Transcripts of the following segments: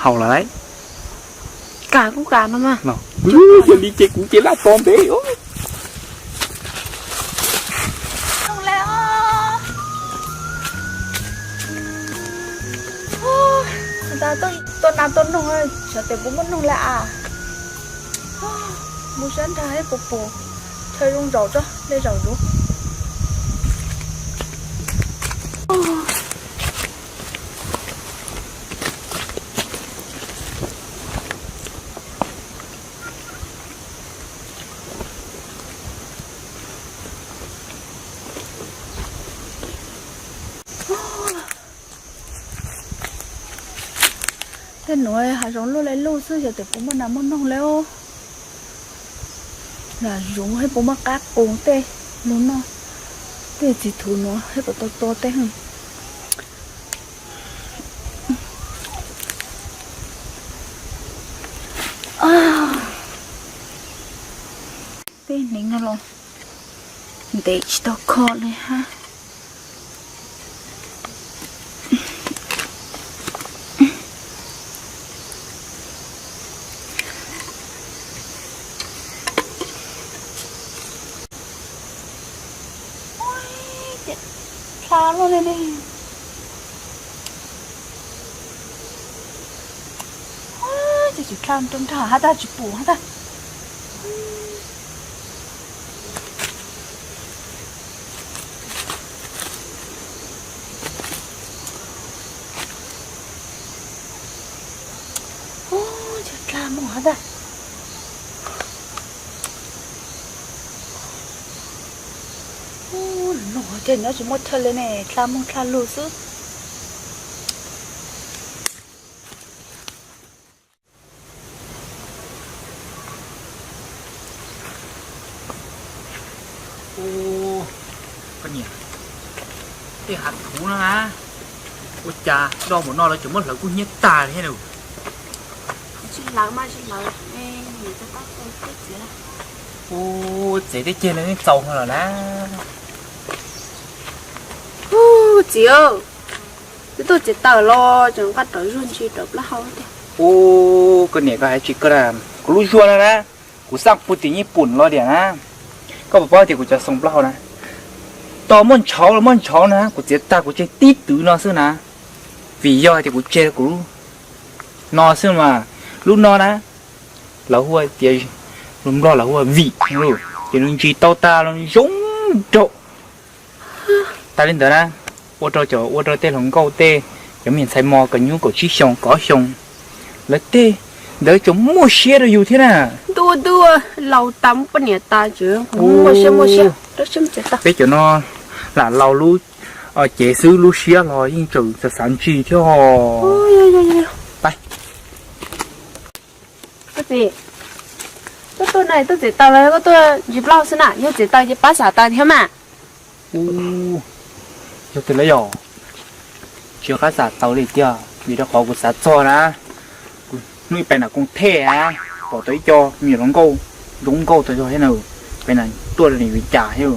Haus lawm. Kam kuj kam no mas. Yog li ces kuv ces laj tos ntev. Noog lawm os. Ua, ua nas tuaj noog, xyov tes puas muaj noog lawm as. Mus sab nrag ib puas pus, chaw zoo zaum tso, dej zaum zuv. Tej nuav hav zoov luaj le luj xwb, xyov tes puas muaj nas muaj noog le. Nas zoov hab puas muaj qab qus tej lug noj, tej txiv thuv nuav hab puas tau tua tej. Tej hneev no los ntev tsis tau kho li hab. Dlha luaj li ne. Ces tsis dlha rau nrag hab tag, tsis pum hab tag. Ub, cov dlha mus hab tag. Ub, lug ces nyob tsis muaj chaw li ne, dlha mus dlha lug xwb. Ub, koj niam, tej hav thuv no na, ua cas do npaum no lawv tseem muab hlawv kub hnyiab tag li thiab na. Tsis hlawv mas tsis hlawv, ub, txiav teb ceg li txaus lawm na. Ub, txiv, twb tuaj txiav taws los tseem nqa rov zuag ntsis rau plaub hau tiag. Ub, koj niam, koj hais tsis kawg na, kuv lub zuag no na, kuv xaj pug tim Nyij Pooj los tiag na. Koj puas paub tias kuv cov xoom plaub hau na, tos muaj ntshauv los muaj ntshauv na, kuv txiav tag kuv tseg tib twv no xwb na. Vim yog tias kuv tseg kuv lub no xwb mas, lub no na, lawv hu tias, lus Nplog lawv hu ua vim, ces nws ntsis tau tag los zoo nraug. Tas li ntawd na, ua rau cov, ua rau tej hluas nkauj tej, cov me ntxhais mos kom nyuaj kaum tsib xyoos kaum ob xyoos, lawv tej ntawd tseem muaj siab rau yus thiab na. Ntuj, ntuj, laus tas muaj poj niam tas tseem muaj siab, muaj siab. Peb cov no lam laus lub cev xwb, lub siab los yeej tseem xav xav ntsis thiab os. Koj txiv, koj tuaj no tuaj txiav taws los koj tuaj ntsis plaub xwb na, yog txiav taws ces pab xam taws thiab mas. Ub, yog tiag los yog tsis qab xam taws li tiag, vim rau qhov kuv xav txog na, kuv hnub ib pais nram Koos Thej na, pom tau ib co me nyuam hluas nkauj zoo nkauj tag zog thiab na, pais nram tuaj li yuav cas thiab.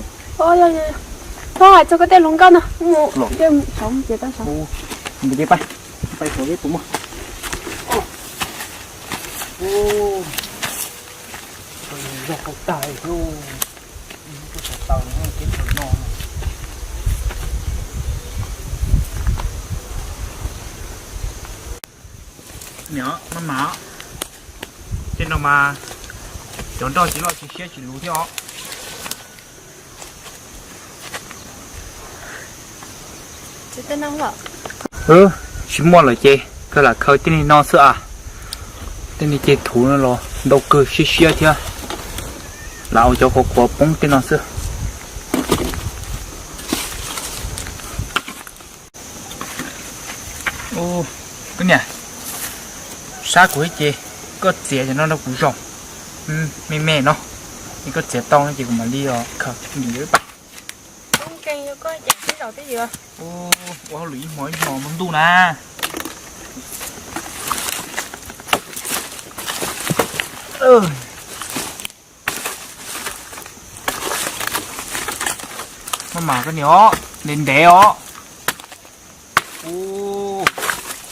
Thov hais txog koj tej hluas nkauj no, mus, mus txiav taws saud. Pais, pais saud peb puas muaj. Zog tau tag thiab. Tuaj txiav taws no, txiav taws no. Niam, maj mam, tej no mas cov nroj tsis loj tsis siab tsis luv thiab os. Tsis muaj lawm ces kawg lam khaws tej no xwb as. Tej no ces thuv no los ntau kawg siab siab thiab, lam ua cov qhuav qhuav poob tej no xwb. Koj niam, sab kuv ib ce, koj txiav cov no rau kuv zaum me me no, es koj txiav tau no ces kuv mam li khaws nkim ib pas. Ua hauj lwm ib hmo ib hmo muaj ntuj na. Maj mam koj niam os, ntev ntev os.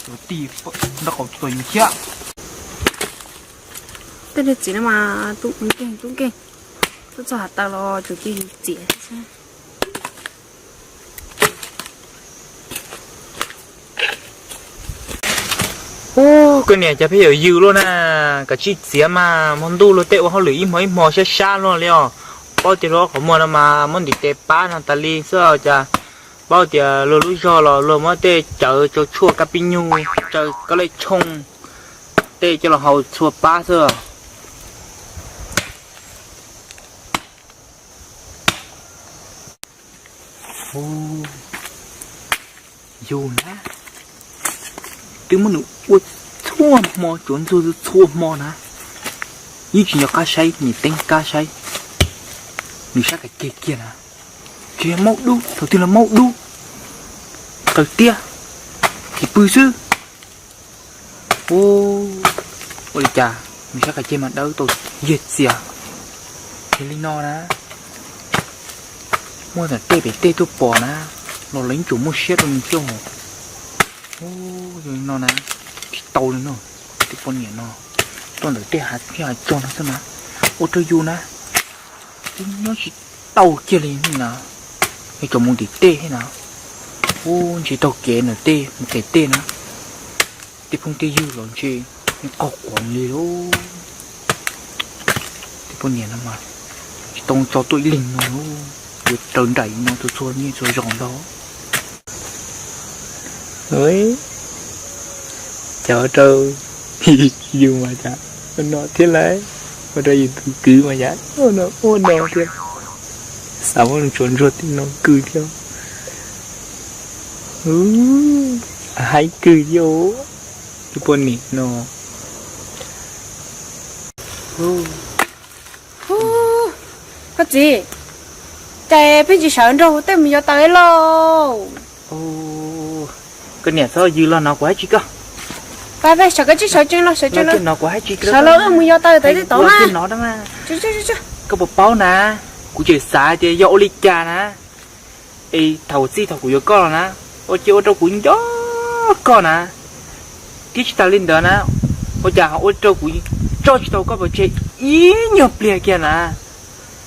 Tus Tis nrog qaum txuas yus thiab. Tej niag txiv no mas tub nkeeg tub nkeeg, tuaj txog hav taw los tsuas cia yus txiav xwb. Ub, koj niam cas pheej yuav yws luaj na, kav tsij txiav mas hmo ntuj luag tej ua hauj lwm ib hmo ib hmo sab sab luaj li os. Paub tias luag qhov muag no mas muab ntiv tes pab no tas li xwb os, cas paub tias luag lub zog los luag muab tej cawv rau tshuaj kab pib nyuj, raws kab lej tshooj tej coj los haus txhua pab xwb. Yus na, twb muab nws ua txhua hmo, tsuav ntxuag txhua hmo na, yeej tsis nco qab saib, niam teeb qab saib. Nws sab kav ceg kiag na, tsis yog maub dub, thaum twg los maub dub, qaws tiab, tis pw xwb. Ua li cas nws sab kav ceg mas dawb tau yig txias. Yog li no na, muaj ntawm tej pem tej tuaj pom na, los lawv yeej tsuas muaj siab rau nws xwb. Yog li no na, tsis tau li no, tus poj niam no tuaj ntawm tej hav tsuag no xwb na, ua rau yus na, twb nyob tsis tau kiag li na, es tsuas mus ntim tej thiab na. Ub, ntsis taug kev ntawm tej mus qes tej na, tej phooj tej ywg los ntshe yeej qaug quav li lauj. Tej poj niam no mas tsis tau tso tuaj ib leeg no, yuav raws nraim no txhua txhua niaj txhua zaus ntag. Cas ua rau yus mas cas ua no thiab lauj, ua rau yus tus kwv mas cas ua no ua no thiab. Xav muab nws tsuav ntsuag tej no kwv thiab, haib kwv thiab. Tus poj niam no. Koj txiv, cas pheej tsis sawv nrog kuv tej mus yos taws lauj? Koj niam, txhob yws los no kuv hais tsis koj. Pab peb sawv, koj tsis sawv tsees los sawv tsees los no kuv hais tsis koj, sawv los wb mus yos taws taws tej tod mas. Koj puas paub na, kuv tseem xav tias yog ua li cas na, es thaum txij thaum kuv yuav koj los na, ua cas ua rau kuv nco koj na, thiab tsis tas li ntawd na, ua cas ho ua rau kuv tso tsis tau koj pov tseg ib nyuag pliag kiag na,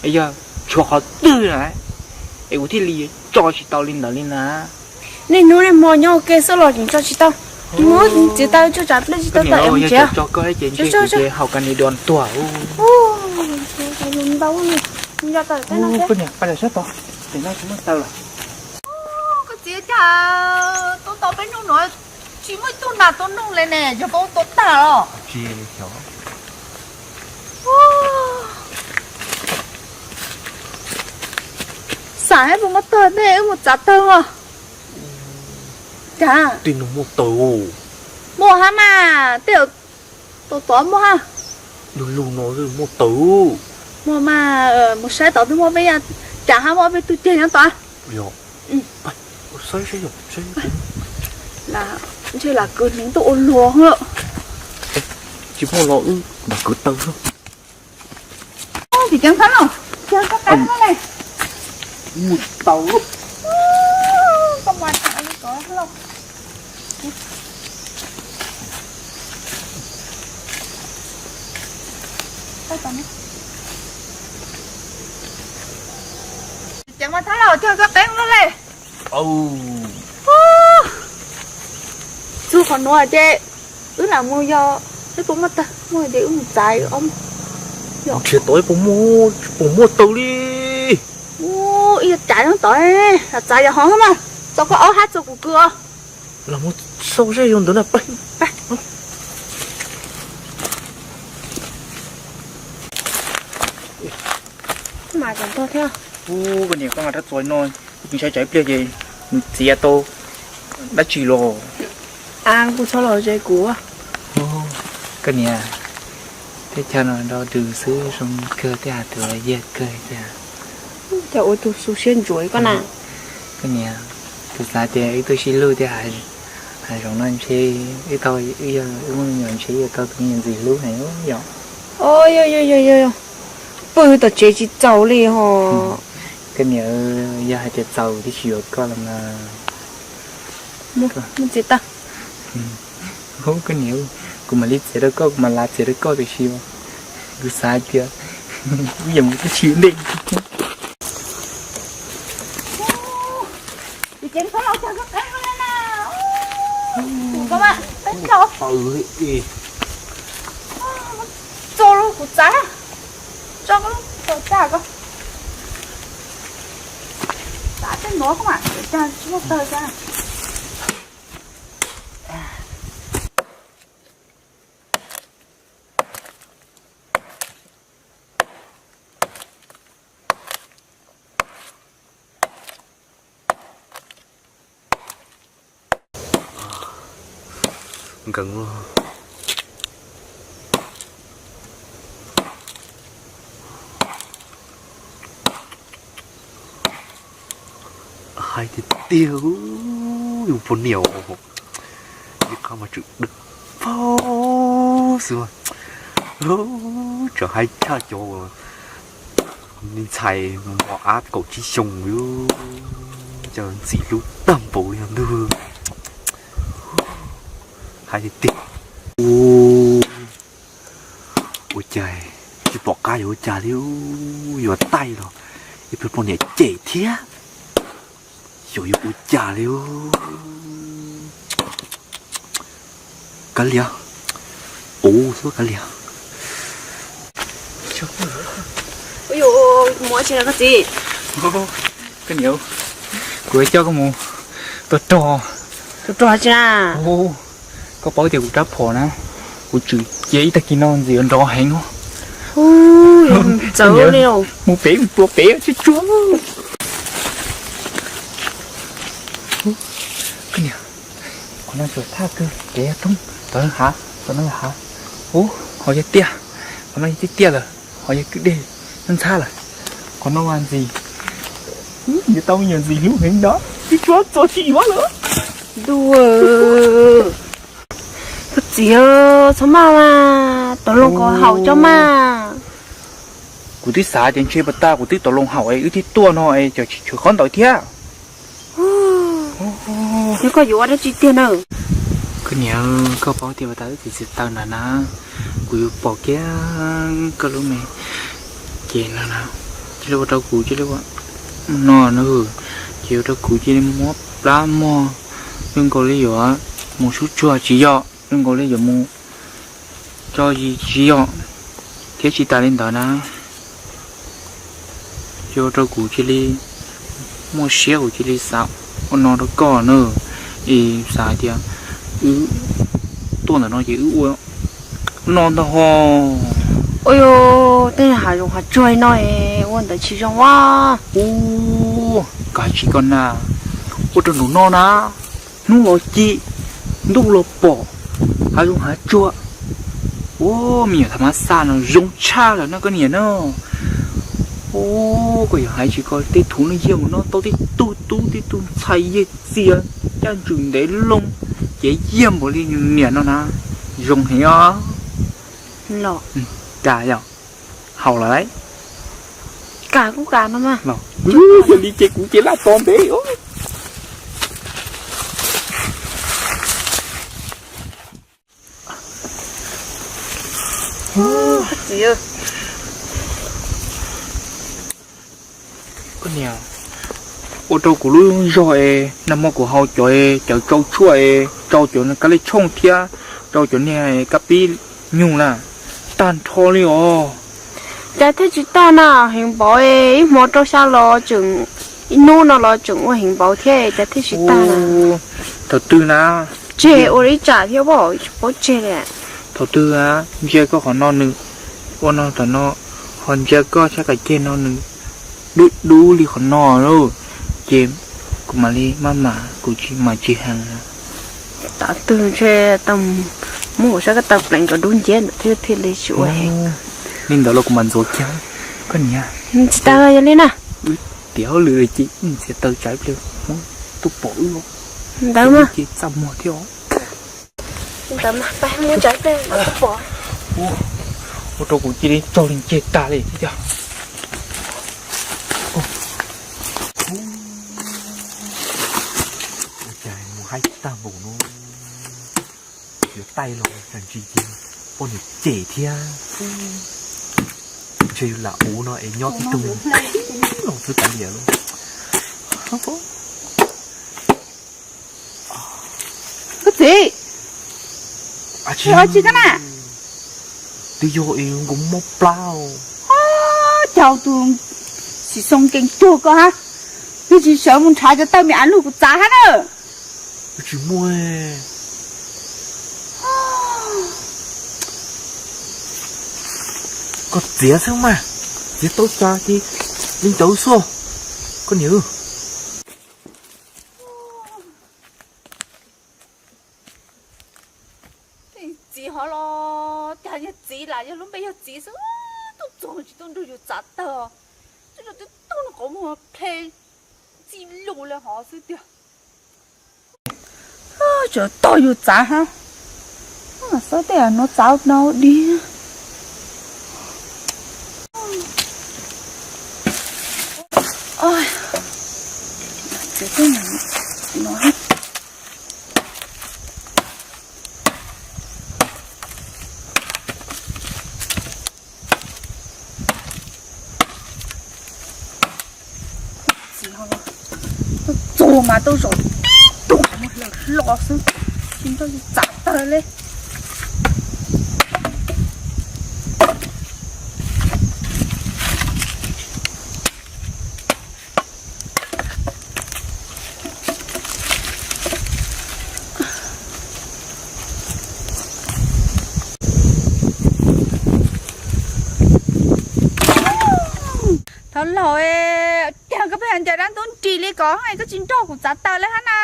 es yog tshuav qhov twg na, es kuv thiaj li tso tsis tau li ntawd li na. Niaj hnub niaj hmo nyob ua ke xwb los tseem tso tsis tau. Mus txiav taws tso tsam pliag tsis tau taws es mus tsev. Tso koj ces ntshe kuv ces haus ka ni do tuag. Ntau, mus yos taws teb no. Koj niam, pab lawm sab tod, pem no tsis muaj taws lawm. Koj txiv, cas tau tau peb hnub no tsis muaj ib tug nas tua noog li ne, yog peb ua tau tag los? Tsis xyov. Xav hais puas muaj taws tej wb mus txav taws os. Cas tej no muaj taws? Muaj hab mas, tej tod tod muaj hab. Lug lug no muaj taws. Muaj mas, mus saib tod twb muaj peb, cas hab muaj peb tug ceg nyob tod. Ntshe lam kwv hneev tuaj ua luag lawm. Tsis muaj los wb mam kwv taws. Tim ceev thab lauj, ceev koj qab no le. Mus tau. Koj mas tham li ko lauj. Tim ceev mas thab lauj, ceev koj qeeb no le. Txug qhov nuav ces wb lam mus yog, wb puas muaj taws, muaj ces wb mus txav. Nrhiav tod puas muaj taws li. Ib yog tsav nyob tod, lam txav yog hov mas, txo koj ob hab txo kuv kwv os. Los mus xauj zej zog ntawd na. Mas tseem tuag thiab. Ub, koj niam, koj nqa rab txuas no, kuv tsis ntshai tsam ib pliag ces nws txiav tau dab tsi los. Kuv txhob los ze kuv. Koj niam, teb chaws no nrau rws xwb zoo kawg thiab, tus yag kawg thiab. Cas ua tus xu siab ntsuav koj na. Koj niam, kuv xav tias wb tuaj sib hlub thiab, hav zoov no ntshe wb tau, wb yog wb muaj me nyuam ntshe yuav tau tus me nyuam ntxim hlub na yom. Yog, yog, yog, pw tom tsev tsis txaus li ho. Koj niam, yog hais tias txaus twb tsis yuav koj los mas. Mus txiav taws. Ub, koj niam, kuv mam li txiav rau koj, kuv mam lav txiav rau koj tiam sis kuv xav hais tias wb yuav mus tib si ntej. Tso lub kuv txav, tso lub kuv txav ko, txav tej nuav ko mas tsis muaj tawg txav. Nkees. Hais tiag tiag, yus poj niam ib qab mas tseem dawb paug xwb, tseem hais tshaj cov me ntxhais mos ab kaum tsib xyoo, cov ntxim hlub tag npaum li ntag. Hais tiag tiag. Ua cas tsis pom qab yuav ua cas li, yuav taij los ib pliag poj niam cem thiab, xyov yuav ua cas li. Kav liam, ub, xub kav liam. Mus tsis na koj txiv? Koj niam, kuv coj koj mus tua rog. Tua rog tsi na? Koj paub tias kuv rab phom na, kuv tseem cia ib tag kis no ntxim yuav nrov heev os. Txawv li. Mus pem mus tua pem tsuag tsuag. Koj niam, qhov no tsuas thaj kawg, kev yog roob, tom no hav, tom no yog hav. Ub, ho yog tiaj, qhov no yog tiaj tiaj lawm, ho yog kwj deg ntxhab lawm. Qhov no mas ntxim, yuav tau me nyuam ntxim hlub heev ntawd, tsuag tsuag txog tsis yuav lawm. Koj txiv, txhob maj mas, tau loo kom haus coj maj. Kuv twb xav tias ntshe puas tas kuv twb tau loo haus es wb thiaj tuaj no es cov tsis tshuav qhov ntawd thiab. Yog koj yuav ua dab tsi tiag na? Koj niam, koj paub tias puas tas wb txiv txiv taw ntawd na, kuv yuav pom kiag koj lub me ces no na, cia li ua rau kuv cia li ua no na, ces ua rau kuv cia li muab plab muag, zoo nkaus li yuav mus sub tsuag tsis yog, zoo nkaus li yuav mus tso zis tsis yog, thiab tsis tas li ntawd na, ces ua rau kuv cia li muaj siab, kuv cia li xav ua no rau koj na, es xav hais tias wb tuaj ntawm no ces wb ua no ntag ho. Ua yog tej hav zoov hav tsuag no ua ntawd tsis zoo a. Ub, koj hais tsis koj na, ua rau nraum no na, hnub los ci, ntuj los pom, hav zoov hav tsuag. Ua, me nyuam thaum mab xa no zoo tshaj lawm no koj niam na. Ua, koj yog hais tsis koj tej thaum no yog mus noj tau tej tug tub tej tug ntxhais yawg txias, caj ntswg ntev loo, ces yog npaum li niam no na, zoo heev os. Los, cas yog haus lawm lauj? Kas kuj kas no mas. Yog li ces kuv ces laj tos ntev. Koj niam, ua rau kuv lub zog es nag hmo kuv haus cov cawv tsau tshuaj es tsau cov kab lej tshooj thiab tsau cov niag kab pib nyug na, tag nrho li os. Cas thiaj tsis tag na, heev npaum, ib hmo rau xya los tseem, ib hnub no los tseem ua heev npaum thiab, cas thiaj tsis tag na? Thaum twg na? Tseg ua ib tsam thiab, paub tseg li. Thaum twg ntsia koj qhov no nws ua no tom no, ho ntsia koj sab kom ceg no nws dub dub li qhov no lauj, ces kuv mam li maj mam, kuv tsis mam tsis heev. Thaum twg ntshe tau muab kuv sab koj tau pleev kom dub nciab ntawm thiab thiaj li tsis ua heev. Li ntawd los kuv mam ntxuav kiag. Koj niam, tsis tas yog li na. Wb tiav hauj lwm ces ntxias taws tsam ib pliag muab tuaj pom wb. Ntawd mas ces txaj muag thiab os. Ntawd mas pab muab tsam ib pliag pom. Ua rau kuv cia li tsaug li ncej tag li thiab. Ua cas mus haib tag npaum no, yuav Tsis yeej, poj niam cem thiab. Ntshe yus lam ua no es nyob tib tug los xwb kav liam lauj. Koj txiv, ua tsi koj na? Twb yog es nkaus mob plab. Cas tus xim xoo nkees cuag koj hab, twb tsis sawv mus nrhav cov tawg me av lug kuv txav hab na. Tsis muaj. Koj txiav xwb mas, txiav tau cas ces li ntawd xwb koj niam. Txiv hov los cas yog txiv lam yog lub npe yog txiv xwb, tuaj txog tsis tuaj nrog yus txav tawg, twb tug no qhov muag ple txij lug le hov xwb tiag. Tseem tog yus txav hab, xav tej nuav txav no dig. Txiv hov los, txug mas tau zaum tib tug mus hlawv hlo xwb, tsis nrog yus txav tawg le. Thov laug, cas koj pheej ncaws dab ntub nrig li ko, koj tsis nrog kuv txav tawg le hab na?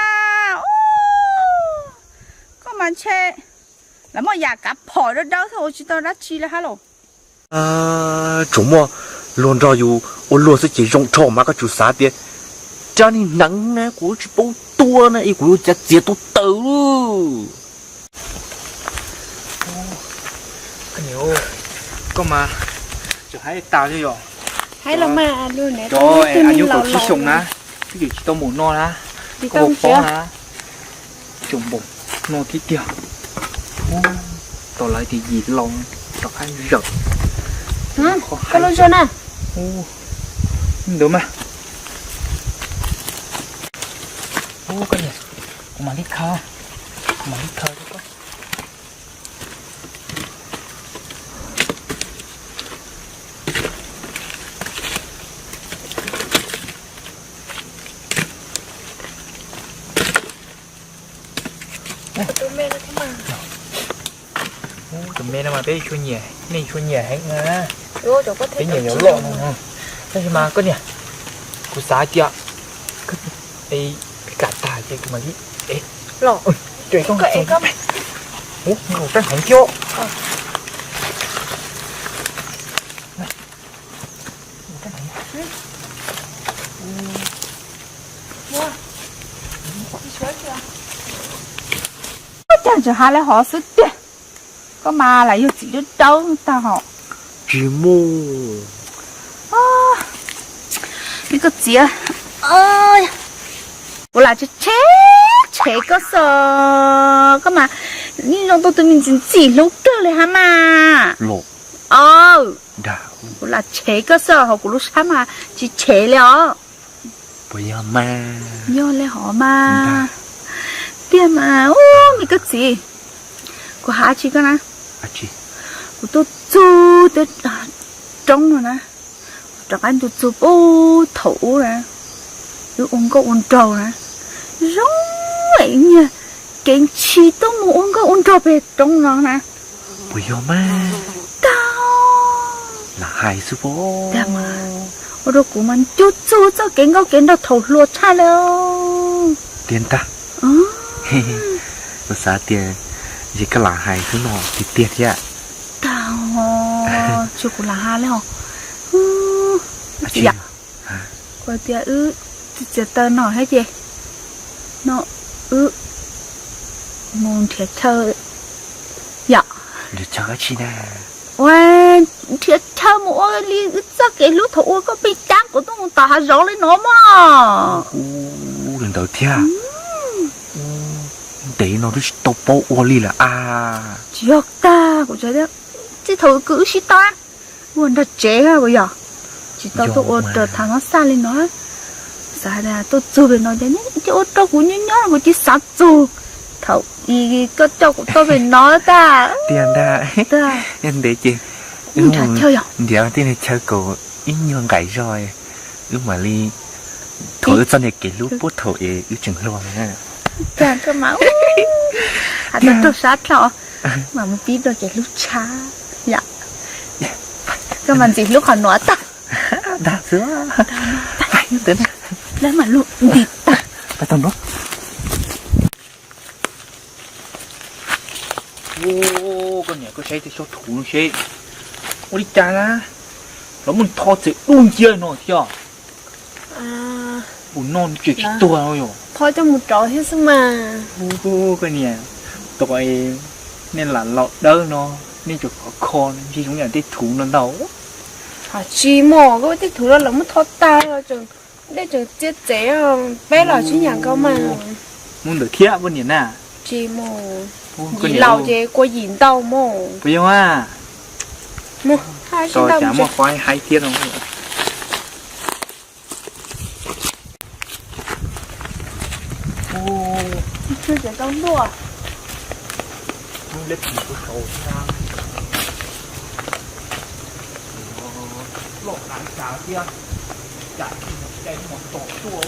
Koj mas ntshe lam muaj yam kav phom dawb dawb xwb ua tsis tau dab tsi le hab los. Tsuas muaj luag nrog yus ua luag xwb ces zoo dhau mas koj tsuas xav tias dab neeg hneev na kuv tsis paub tua na es kuv yuav cav txiav tau tawg lauj. Koj mas tseem haib tas li yom. Cov es a nyuj kaum tsib xyoos na, twb tsis tau npaum no na, koj paub na. Tsoom npaum no thiab tiag. Tau lawv tias yim laus rov qab zawm. Koj lub zog na. Ntawd mas. Koj niam, kuv mam li khaws, kuv mam li khaws rau koj. Tus me no mas peb tshua nyiam, nej tshua nyiam heev na. Peb nyiam yuav loj no. Tab sis mas koj niam, kuv xav tias peb kam tag ces kuv mam li. Ub, nkaus rab heev thiab. Cas tseem has le hov xwb tiag. Koj mas lam yog txiv dawb dawb tag hos. Tsis muaj. Koj txiv, kuv lam tshev tshev koj xwb, koj mas yeej zoo tau tus me ntxim ntxim hlub kawg li hab mas. Kuv lam tshev koj xwb hauv kuv lub sab mas tsis tshev li os. Puas yog mas? Yog li hov mas. Tiag mas, ub, me koj txiv, kuv hais tsis koj na. Kuv tuaj txug tej roob no na, rov qab ntu txug puag thaum ub na, wb ua nkauj ua nraug na, zoo nyiag kev ntshis tuaj mus ua nkauj ua nraug pem roob no na. Puas yog mas? Tau. Lam hais xwb pob. Ua rau kuv mas nco txog txoj kev nkauj kev nraug thaum hluas tshaj li. Tiag ntag. Kuv xav tias ntshe koj lam hais xwb no tiag tiag thiab. Tau, tsis kuv lam hais li os. Kuv tias wb txiav taws no thiab ces no wb mus nrhiav chaw yom. Nrhiav chaw dab tsi na? Ua, nrhiav chaw mus ua li wb txoj kev hlub thaum ua koj pheej cab kuv tuaj mus tom hav zoov li no mog. Ua li ntawd thiab. tev no twb tsis tau paub ua li lawm a. Tsis yog tag, kuv xav tias txij thaum kwv wb sib tau ua nrog tsev kuv yog tsis tau tuaj ua raws thaum no xaj li no. Xav hais tias tuaj txug pem no ces thiaj ua rau kuv nyob nyob kuv cia xav txug thaum i koj coj kuv tuaj pem no tag. Tiag ntag. Yog ntev ces ntiav tij chaw kaum ib nyuag nqaim zog, wb mam li thuam wb txoj niag kev hlub puag thaum es wb tseem hluas na. Has tau raug sab dlhau, mas mus pib rau kev hlub tshaj yom. Koj mas ntxim hlub qhov nuav tag. Dag xwb. Pais ntawd na. Lawv mas lub nti tag. Pais tau no. Koj niam, koj saib tej xyoob thuv no seb ua li cas na, los muaj tho txawm dub nciab no thiab. Ua no tseem tsis tuag no yom. Tho coj mus rauv thiab xwb mas. Koj niam, tau nej lam laus dawb no, nej tsuas khov kho ntshe zoo yam tej thuv no ntag. Tsis muaj, koj tej thuv no lawv muab tho tag, dej tseem txiav txev, peb los tsis yam nkaus mas. Muaj ntawd thiab koj niam na. Tsis muaj, yim laus ces kua yim ntau mas. Puas yog a? Tau cas muaj qhov haib thiab no. Loj qab cas thiab, cas cai mos tom tuaj.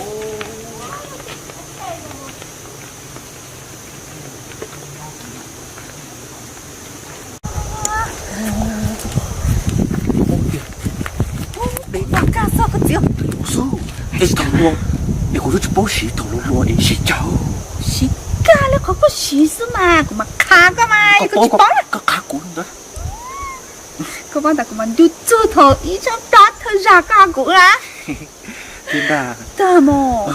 Dej tag kag xwb koj txiv. Xwb, es thaum luaj es kuv twb tsis paub siv, thaum luaj luaj es siv tsawg. Siv kag li qhov koj siv xwb mas kuv mam qha koj mas, koj tsis paub. Koj qha kuv ntawd. Koj paub ntawd kuv mam ncu txug thaum ib tsab plab thawj zag koj kuv na. Tag mos.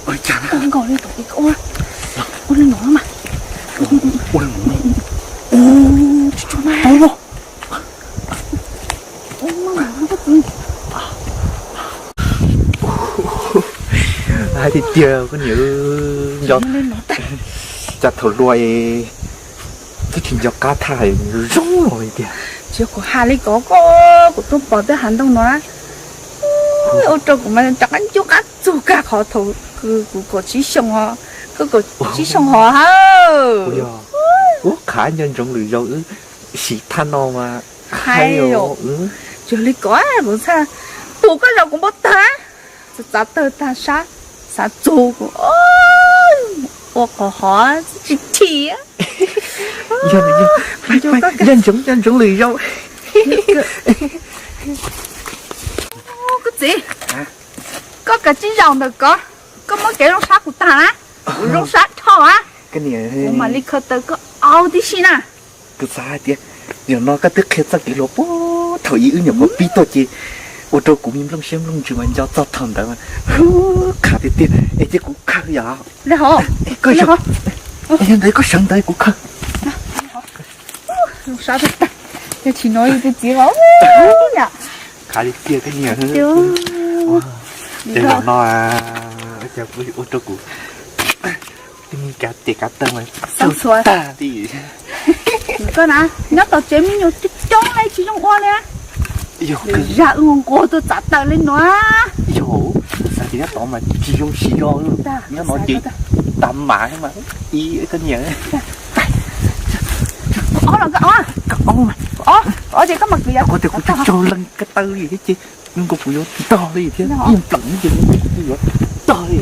Ua li cas na? Ua nkaus li thaum ub, ua li no mas. Ua li no. Tsis tshua mas. Hais tiag tiag koj niam, nco cas thaum luaj twb tsis nco qab thaj zoo zoo li tiag. Tsis yog kuv hais li ko, kuv tuaj pom tej hav ntoo no na, ua rau kuv mas rov qab nco qab txug kag qhov thaum kuv kaum tsib xyoo, koj kaum tsib xyoo hos. Ua qhav nco ntsoov lwm zaus wb siv thaj no mas hais. Yog li ko kuv txhaj pum koj zaum kuv npau tawg, txav tawg tag sab, xav txug kuv ua qhov hov tsis chim. Nco ntsoov, nco ntsoov lwm zaus. Koj txiv, koj kav tsij zaum ntawm ko, koj muab kev zoo sab kuv tag na, kuv zoo sab dhau na, kuv mam li khaws taws koj au tib si na. Kuv xav hais tias yog no koj twb qhia txoj kev hluas puag thaum ub wb nyuam qhuav pib tuaj ces ua rau kuv me nplooj siab nplooj ntsws mas nco txog thaum ntawd mas qhav tiag tiag es cia kuv khaws yom. Koj yog ntawd koj sawv ntawd kuv khaws. Qhav tiag tiag koj niam. Ces zaum no ua rau kuv tej me kav tes kav taw mas txhua tag li. Koj na, nyob tom tsev me nyuam coob coob li tsis zoo ua li. Zaj wb nquag tuaj txav taws li no. Yog, xav tias nyob tod mas tsis zoo siv zog, nyob no ces tas mam mas ib koj niam. Ob los koj ob. Koj ob mas. Ob ces koj mas kuv yog. Koj tias kuv tsis tsaug leej koj taw li thiab ces nws nkaus kuv yuav ntog li thiab ib npleem ces nws nkaus kuv yuav ntog li.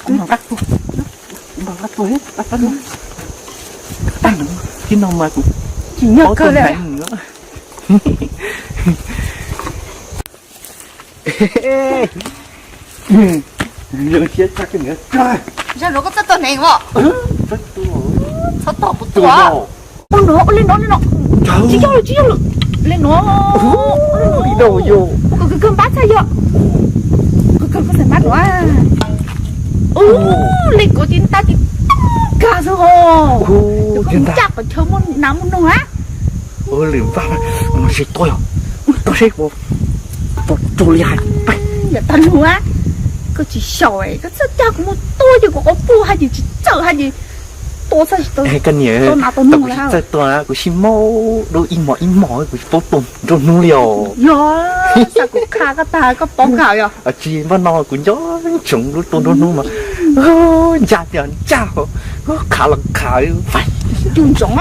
Kuv mam nqa tuaj, kuv mam nqa tuaj thiab. Tib no mas kuv tsis nyob kawg li. Zoo siab tshaj koj niam. Zaj no koj txhob tuag neeg os. Txhob tuag, kuv tuag. Ua no, ua li no, li no. Tsis yog lawm, tsis yog lawm. Li no. Li no yog. Kawg kawg npab txhaj yog. Kawg kawg koj xav npab no. Ub, li kuv tiv tab tiv kag xwb ho. Ncaj qhov chaw muaj nas muaj noog a. Lwm npab no sib tua yog. Ub, tau seb puas raug li hais. Yog tag lug a. Koj tsis xyaum, koj txhob coj kuv mus tua ces kuv quav puj hais ces tsis txawm hais ces Koj niam, kuv tsis txawj tua, kuv sib maub dua ib hmos ib hmos kuv tsis paub tua nruab hnub li os. Yog, xav kuv qha koj tag koj paub kawg yog. Tsis npaj no kuv nco ntsoov lub tua nruab hnub mas, ncaj tiag ncaj, qha los qha, cug ntsoov.